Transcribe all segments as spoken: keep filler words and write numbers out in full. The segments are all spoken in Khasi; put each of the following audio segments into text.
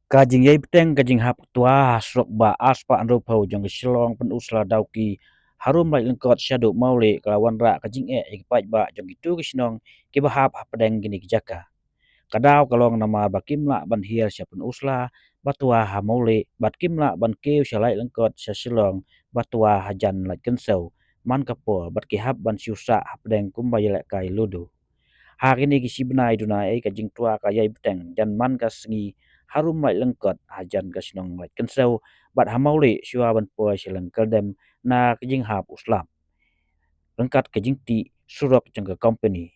Ka jingïai bteng ka jinghap twa ha surok ba ar spah hynriewphew jong ka Shillong Pynursla Dawki harum lait lyngkot shaduh Mawleh ka la wanrah ka jingeh ïa ki paidbah jong kito ki shnong kiba hap hapdeng kine ki jaka. Ka daw ka long namar ba kim lah ban hiar sha Pynursla ba twa ha Mawleh bad kim lah ban kiew sha lait lyngkot sha Shillong ba twa hajan lait kynsew man ka por bad ki hap ban siew sah hapdeng kumba ïalehkai ludo. Ha kine ki shi bnai duna ei ka jingtwa ka ïai bteng jan man ka sngi harum lait lyngkot hajan ka shnong lait kynsew bad ha Mawleh shuwa ban poi sha Lyngkyrdem na ka jinghap u slap ryngkat ka jingtih surok jong ka kompani.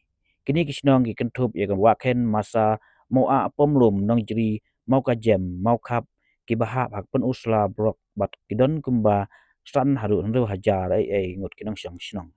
Kine ki shnong ki kynthup ïa ka Wahkhen, Masa, Mawah, Pomlum, Nongjri, Mawkajem, Mawkhap, kiba hap ha ka Pynursla Block bad ki don kumba san haduh hynriew hajar ei ei ngut ki nongshong shnong.